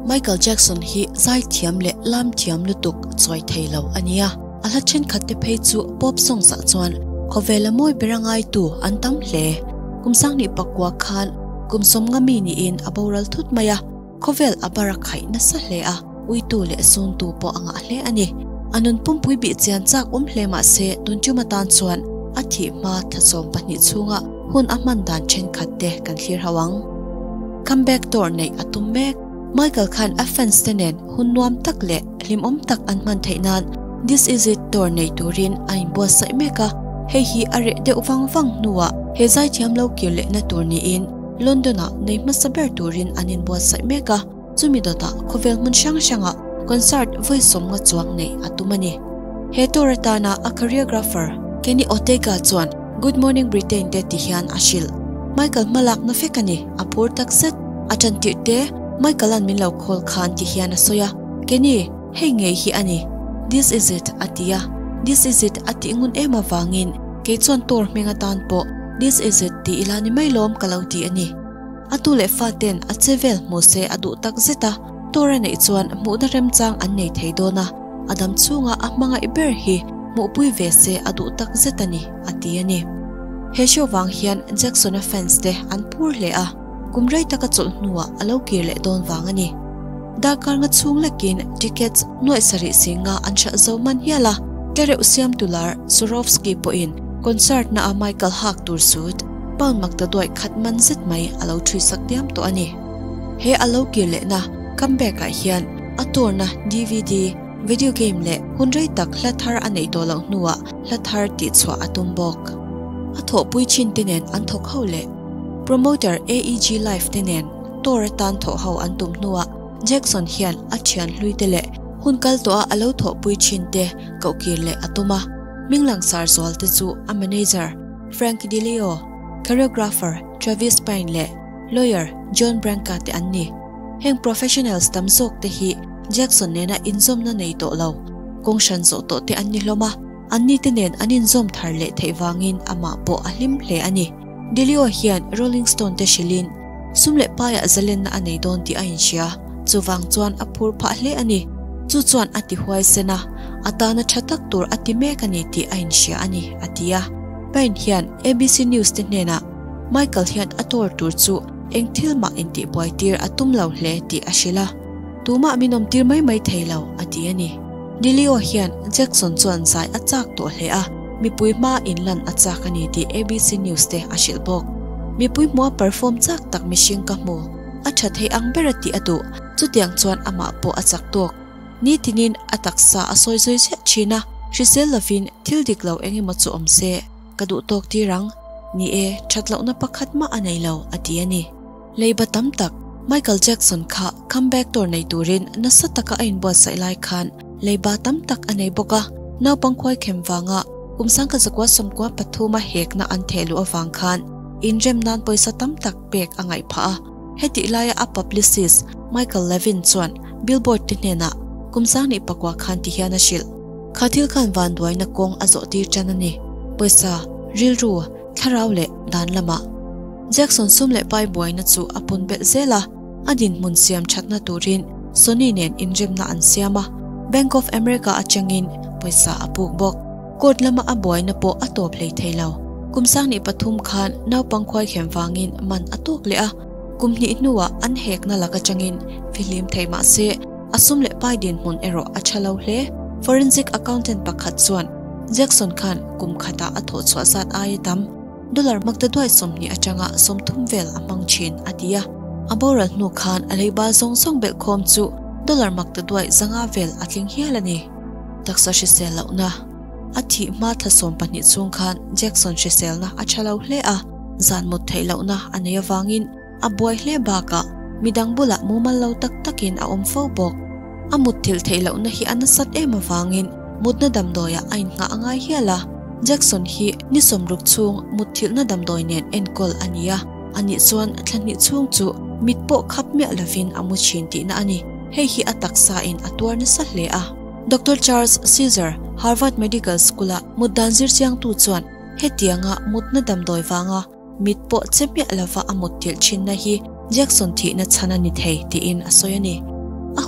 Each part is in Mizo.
Michael Jackson hi zaithiam leh lamthiam lutuk chawi thei lo a nia. A hla thenkhat te phei chu pop songs ah chuan khawvela mawi ber a ngaitu an tam hle. Kum sanghnih pakua khan kum sawmnga mi niin a boral thut mai a, khawvel a bar a khaih nasa hle a, uitu leh suntu pawh a ngah hle a ni. A nun pumpui bih chian chak awm hle mah se tun tum atan chuan a thih hma thlasawm pahnih chhunga hun a hman dan thenkhat te kan thlir ho ang. Comeback tour neih a tum mek. Michael khan a fans te nen hun nuam tak leh hlimawm tak an hman theih nan This Is It tour nei turin a inbuatsaih mek a, hei hi a reh deuh vang vang hnuah he zaithiam lo kir lehna tur niin London-ah nei hmasa ber turin an inbuatsaih mek a, chumi dawtah khawvel hmun hrang hrangah concert vawi sawmnga chuang neih a tum a ni. He tour atana a choreographer Kenny Ortega chuan Good Morning Britain te ti hian a hrilh. Michael hmalakna fek a ni, a phur takzet. A tan tirh te, Michael-a'n min lo call khan ti hian a sawi a, Kenny, hei ngei hi a ni. This is it a ti a. This is it a tih ngun em avangin kei chuan tour hming atan pawh This is it ti ila ni mai lawm ka lo ti a ni. A tu leh fa ten a che vel hmu se a duh tak zet a, tour a neih chuan hmuhna remchang an nei thei dawn a, a dam chhunga a hmangaih ber hi hmuhpui ve se a duh tak zet a ni, a ti a ni. He show vang hian Jackson-a fans te an phur hle a, kum rei taka chawlh hnuah a lo kir leh dawn vang a ni. Darkar nga chhung lekin tickets nuaih sarih singa an hralh zo man hial a, tlereuh siamtu lar Swarovski pawhin concert na a Michael hak tur suit pound mak ta duaih khat man zet mai a lo ṭhui sak diam tawh a ni. He a lo kir lehna comeback ah hian a tour-na DVD, video game leh hun rei tak hla thar a neih tawh loh hnuah hla thar tihchhuah a tum bawk. A thawhpui chin te nen an thawk ho leh promoter AEG Live te nen tour atan thawh ho an tum hnuah Jackson hian a thian hlui te leh hun kal tawha a lo thawhpui thin te kohkir leh a tum a. Hming langsar zual te chu a manager Frank DiLeo, choreographer Travis Payne leh lawyer John Branca te an ni. Heng professionals tam zawk te hi Jackson nena inzawmna nei tawh lo, kawng hran zawh tawh te an ni hlawm a, anni te nen an inzawm thar leh theih vangin amah pawh a hlim hle a ni. DiLeo hian Rolling Stone te hrilhin sum leh paiah zalenna a nei dawn tih a inhria, chuvang chuan a phur phah hle a ni. Chu chuan a ti huaisen a, a tana tha tak tur a ti mek a ni tih a inhria a ni, a ti a. Payne hian ABC News te hnenah Michael hian a tour tur chu eng thil mah intihbuai tir a tum lo hle tih a hrilh a, tumah min awm tir mai mai thei lo, a ti a ni. DiLeo hian Jackson chuan zai a chak tawh hle a, mipui hma inlan a chak a ni tih ABC News te a hrilh bawk. Mipui hmua perform chak tak mihring ka hmu, a tha thei ang ber a tih a duh, chutiang chuan amah pawh a chak tawk. Nitinin a taksa a sawi zui ziah thin a, hrisel lovin thil dik lo eng emaw chu awm se ka duh tawk tir ang. Ni e, that lohna pakhat mah a nei lo, a ti a ni. Leiba tam tak, Michael Jackson kha comeback tour nei turin nasa taka a inbuatsaih lai khan leiba tam tak a nei bawk a, naupang khuaikhem vanga kum sangkhat zakua sawmkua pathuma hekna an theh luh avang khan inrem nan pawisa tam tak pek a ngaih phah a. Hetih laia a publicist Michael Levin chuan Billboard te hnenah kum sanghnih pakua khan ti hian a hrilh. Kha thil khan vanduaina kawng a zawh tir tan a ni. Pawisa, rilru, thlarau leh dan lamah. Jackson sum leh pai buaina chu a pun belh zel a, a dinhmun siam thatna turin Sony nen inremna an siam a, Bank of America atangin pawisa a puk bawk. Court lama a buaina pawh a tawp hlei thei lo. Kum sanghnih pathum khan naupang khuaikhem vangin man a tawk leh a, kum hnih hnuah an hekna lak atangin fihlim thei mah se a sum leh pai dinhmun erawh a tha lo hle. Forensic accountant pakhat chuan Jackson khan kum khatah a thawh chhuah zat aia tam dollar maktaduai 20 atanga 30 vel a hmang thin a ti a. A boral hnu khan a leiba zawng zawng belhkhawm chu dollar maktaduai zanga vel a tling hial a ni. Taksa hrisel lohna A thih hma thla 12 chhung khan Jackson hriselna a tha lo hle a, zan mut theih lohna a nei avangin a buai hle bakah midang bulah mumal lo tak takin a awm fo bawk. A mut thilh theih lohna hi a nasat em avangin mutna damdawiah a innghah a ngai hial a. Jackson hi ni 60 chhung mut thilhna damdawi nen enkawl a ni a, anih chuan thla hnih chhung chu mit pawh khap miah lovin a mu thin tihna a ni. Hei hi a taksa in a tuar nasa hle a. Doctor Charles Caesar, Harvard Medical School-a mut dan zir chiangtu chuan hetianga mutna damdawi vanga mit pawh che miah lova a mut tilh thinna hi Jackson thihna chhan a ni thei tiin a sawi a ni.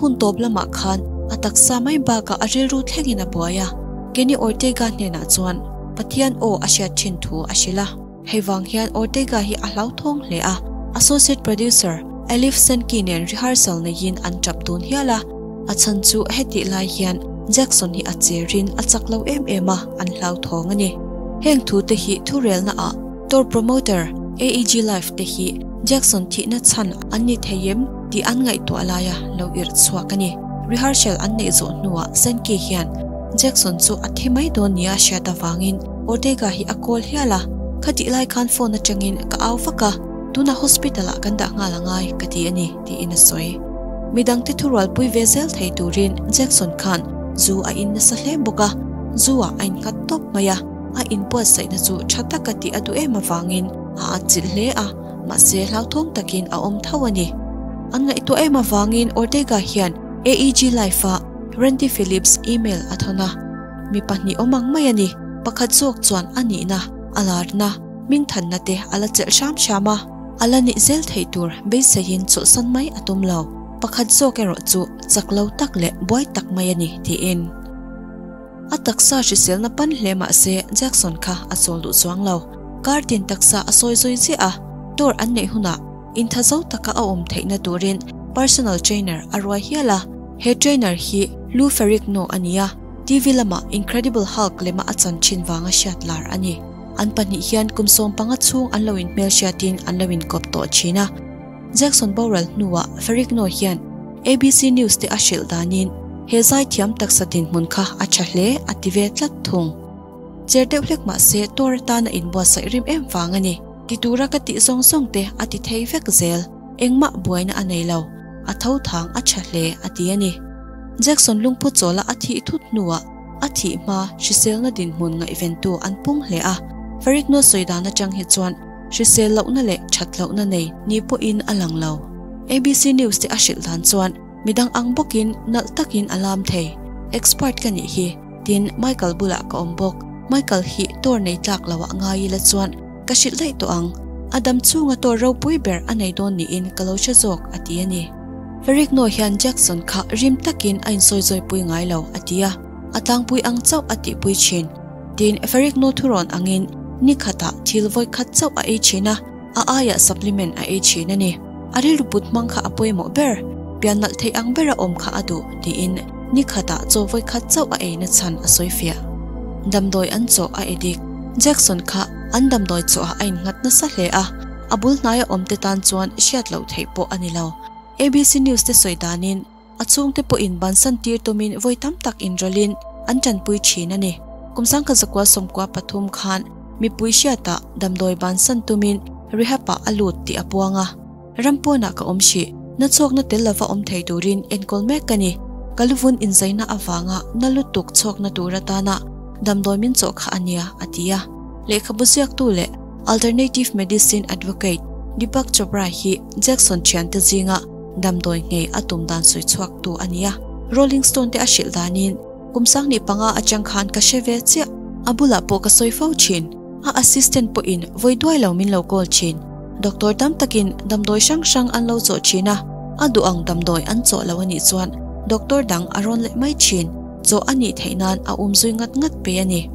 hun tawp lamah khan a taksa mai bakah a rilru thlengin a buai a, Kenny Ortega hnenah chuan Pathian aw a hriat thin thu a hrilh a. Hei vang hian Ortega hi a hlauthawng hle a, associate producer Elif Senki nen rehearsal neiin an tap dun hial a, a chhan chu hetih lai hian Jackson hi a cherin a chak lo em em a, an hlauthawng a ni. Heng thu te hi thurelna ah tour promoter AEG Live te hi Jackson thihna chhan an ni thei em tih an ngaihtuah laia lo irh chhuak a ni. Rehearsal an neih zawh hnuah Senki hian Jackson chu a thi mai dawn nia hriat avangin Ortega hi a call hial a, khatih lai khan phone atangin ka au vak a, tunah hospital ah kan dah nghal angai ka ti a ni, tiin a sawi. Midangte thurualpui ve zel thei turin Jackson khan zu a in nasa hle bawk a, zu ah a innghat tawp mai a, a inbuatsaihna chu tha taka tih a duh em avangin a atchilh hle a, mahse hlauthawng takin a awm tho a ni. An ngaihtuah em avangin Ortega hian AEG Life-a Randy Phillips email a thawn a. Mi pahnih awm ang mai a ni. Pakhat zawk chuan a nihna, a larna, hmingthanna te a la chelh hram hram a, a la nih zel theih tur beiseiin chawlhsan mai a tum lo. Pakhat zawk erawh chu chak lo tak leh buai tak mai a ni, tiin. A taksa hriselna pan hle mah se Jackson kha a chawl duh chuang lo. Kar tin taksa a sawi zui chiah a, tour an neih hunah inthazo taka a awm theihna turin personal trainer a ruai hial a. He trainer hi Lou Ferrigno a ni a, TV lama Incredible Hulk lema a chan thin vanga hriat lar a ni. An pahnih hian kum 15 chhung an lo inhmelhriatin an lo inkawp tawh thin a. Jackson boral hnuah Ferrigno hian ABC News te a hrilh danin he zaithiam taksa dinhmun kha a tha hle a ti ve tlat thung. Cher deuh hlek mah se tour atana inbuatsaih rim em vang a ni. Ti tura ka tih zawng zawng te a ti thei vek zel. Engmah buaina a nei lo. A tho thang a tha hle a ti a ni. Jackson lungphu chawla a thih thut hnuah a thih hma hriselna dinhmun ngaihventu an pung hle a. Ferrigno sawi dan atang hi chuan hrisel lohna leh that lohna nei ni pawhin a lang lo. ABC News te a hrilh dan chuan midang ang bawkin nalh takin a lam thei. Expert ka nih hi, tin Michael bulah ka awm bawk. Michael hi tour nei tlak loah ngai ila chuan Ka hrilh daih tawh ang, a dam chhunga tawr ropui ber a nei dawn niin ka lo hre zawk, a ti a ni. Ferrigno hian Jackson kha rim takin a insawizawi-pui ngai lo, a ti a, a tlangpui ang chauh a tihpui thin. Tin, Ferrigno thurawn angin ni khatah thil vawi khat chauh a ei thin a, a aiah supplement a ei thin a ni. A rilru put hmang kha a pawimawh ber, pian nalh theih ang bera awm kha a duh, tiin ni khatah chaw vawi khat chauh a ei nachhan a sawi fiah. Damdawi an chaw a edik. Jackson kha an damdawi chawhah a innghat nasa hle a, a bul hnaia awmte tan chuan hriat loh theih pawh a ni lo. ABC News te sawi danin a chhungte pawhin bansan tir tumin vawi tam tak inrawlhin an tanpui thin a ni. Kum 1993 khan mipui hriatah damdawi bansan tumin rehab-ah a lut tih a puang a. Ram pawnah ka awm hrih, na chhawkna tel lova awm thei turin enkawl mek ka ni. Ka luvun inzaina avanga na lutuk chhawkna tur atana damdawi min chawh kha a nia, a ti a. Lehkhabu ziaktu leh Alternative Medicine Advocate Deepak Chopra hi Jackson thiante zinga damdawi nghei a tum dan sawi chhuaktu a ni a. Rolling Stone te a hrilh danin, Kum 15 atang khan ka hre ve chiah, a bulah pawh ka sawi fo thin. A assistant pawhin vawi duai lo min lo call thin. Doctor tam takin damdawi hrang hrang an lo chawh thin a, a duh ang damdawi an chawh lo a nih chuan doctor dang a rawn leh mai thin. Chawh a nih theih nan a um zui ngat ngat pe a ni.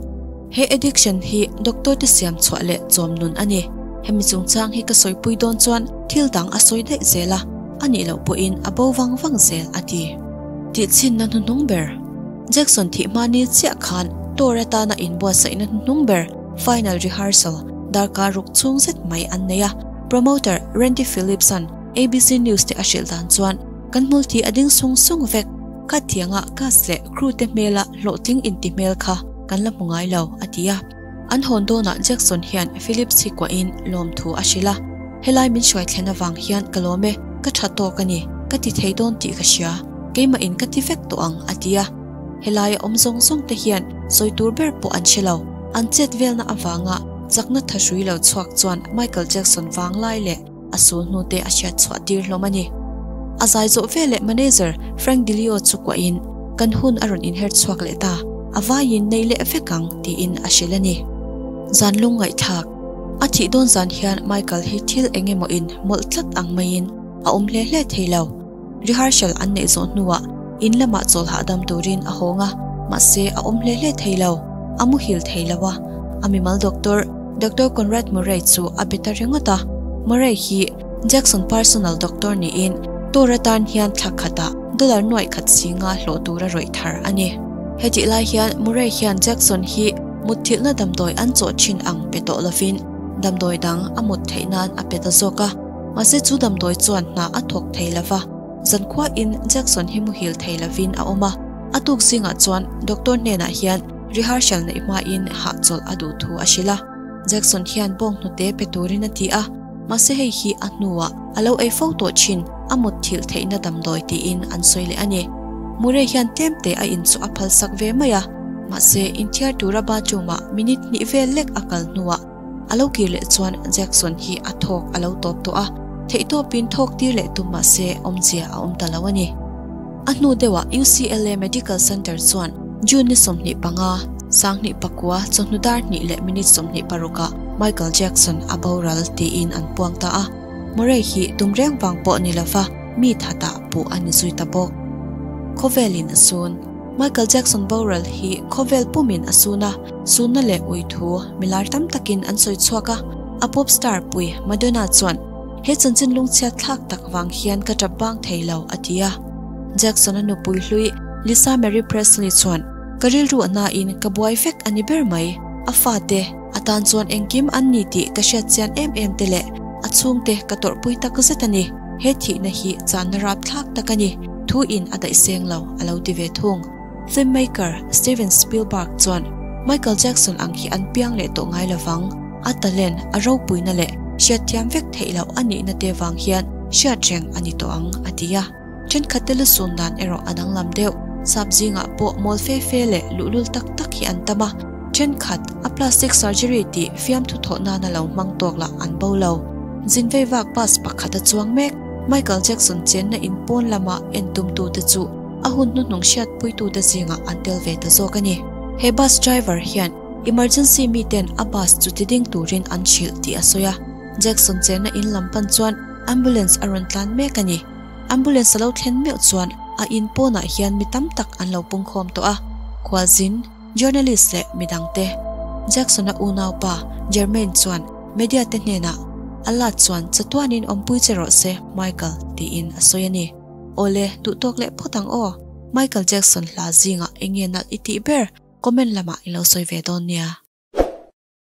He addiction hi doctor te siam chhuah leh chawm nun a ni. Hemi chungchang hi ka sawipui dawn chuan thil dang a sawi daih zel a, a nih loh pawhin a bo vang vang zel a ti. Tihchhinna hnuhnung ber. Jackson thih hmani chiah khan tour atana inbuatsaihna hnuhnung ber final rehearsal darkar ruk chhung zet mai an nei a. Promoter Randy Phillips-a'n ABC News te a hrilh dan chuan, Kan hmulthi a ding sung sung vek. Kha thianga cast leh crew te hmela hlawhtling inti hmel kha kan la hmu ngai lo, a ti a. An hawn dawnah Jackson hian Phillips hi kuahin lawmthu a hrilh a, Helai min hruai thlen avang hian ka lawm e, ka tha tawk a ni, ka ti thei dawn tih ka hria, keimah in ka ti vek tawh ang, a ti a. Helaia awm zawng zawng te hian sawi tur ber pawh an hre lo. An chet velna avanga chakna thahrui lo chhuak chuan Michael Jackson vang lai leh a sul hnu te a hriat chhuah tir hlawm a ni. A zai zawh veleh manager Frank DiLeo chu kuahin, Kan hun a rawn inher chhuak leh ta, a vaiin nei leh vek ang, tiin a hrilh a ni. Zan lung ngaihthlak. A thih dawn zan hian Michael hi thil eng emaw in mawlh tlat ang maiin a awm hle hle thei lo. Rehearsal an neih zawh hnuah in lamah chawl hahdam turin a hawng a, mahse a awm hle hle thei lo. A muhil thei lo a, a mimal doctor, Doctor Conrad Murray chu a be ta ringawt a. Murray hi Jackson personal doctor niin tour atan hian thla khatah dollar nuaih khat singa hlawh tura rawih thar a ni. Hetih lai hian Murray hian Jackson hi mutthilhna damdawi an chawh thin ang pe tawh lovin damdawi dang a mut theih nan a pe ta zawk a. Mahse chu damdawi chuan hna a thawk thei lo va, zankhuain Jackson hi muhil thei lovin a awm a. A tuk zingah chuan doctor hnenah hian rehearsal neih hmain hahchawlh a duh thu a hrilh a. Jackson hian bawng hnute pe turin a ti a, mahse hei hi a hnuah a lo ei fo tawh thin, a mutthilh theihna damdawi tiin an sawi leh a ni. Murray hian tlemte a in chu a phalsak ve mai a, mahse inthiar tura bathroom-ah minute hnih vel lek a kal hnuah a lo kir leh chuan Jackson hi a thawk a lo tawp tawh a, theihtawpin thawk tir leh tum mahse awmzia a awm ta lo a ni. A hnu deuhah UCLA Medical Center chuan June ni 25, 2009 chawhnu dar hnih leh minute 26 ah Michael Jackson a boral tiin an puang ta a. Murray hi tum reng vang pawh ni lova mi thatah puh a ni zui ta bawk. Khawvelin a sun. Michael Jackson boral hi khawvel pumin a sun a, sunna leh ui thu milar tam takin an sawi chhuak a. A pop star pui Madonna chuan He chanchin lungchhiat thlak tak vang hian ka tap bang thei lo, a ti a. Jackson-a nupui hlui Lisa Marie Presley chuan, Ka rilru a hnain ka buai vek a ni ber mai. A fate, a tan chuan engkim an ni tih ka hriat chian em em te leh a chhungte ka tawrhpui tak zet a ni. He thihna hi channa rapthlak tak a ni, thuin a daih seng lo, a lo ti ve thung. Filmmaker Steven Spielberg chuan Michael Jackson ang hi an piang leh tawh ngai lovang, a talent, a ropuina leh hriatthiam vek theih loh a nihna te vang hian hriat reng a ni tawh ang, a ti a. Thenkhatte lusun dan erawh a danglam deuh. Sap zingah pawh mawl fe fe leh luhlul tak tak hi an tam a, thenkhat a plastic surgery tih fiamthu thawh nana lo hmang tawk lah an bo lo. Zin vei vak bus pakhat a chuang mek. Michael Jackson chenna in pawn lama en tumtute chu a hun hnuhnung hriatpuitute zingah an tel ve ta zawk a ni. He bus driver hian emergency miten a bus chu ti ding turin an hrilh tih a sawi a. Jackson chenna in lam pan chuan ambulance a rawn tlan mek a ni. Ambulance a lo thlen meuh chuan a in pawnah hian mi tam tak an lo pungkhawm tawh a. Khualzin, journalist leh midangte. Jackson-a unaupa Jermaine chuan media te hnenah, Allah chuan chatuanin awmpui che rawh se, Michael, tiin a sawi a ni. Awle, duhtawk leh phawt ang aw. Michael Jackson hla zingah eng nge nalh i tih ber? Comment lamah i lo sawi ve dawn nia.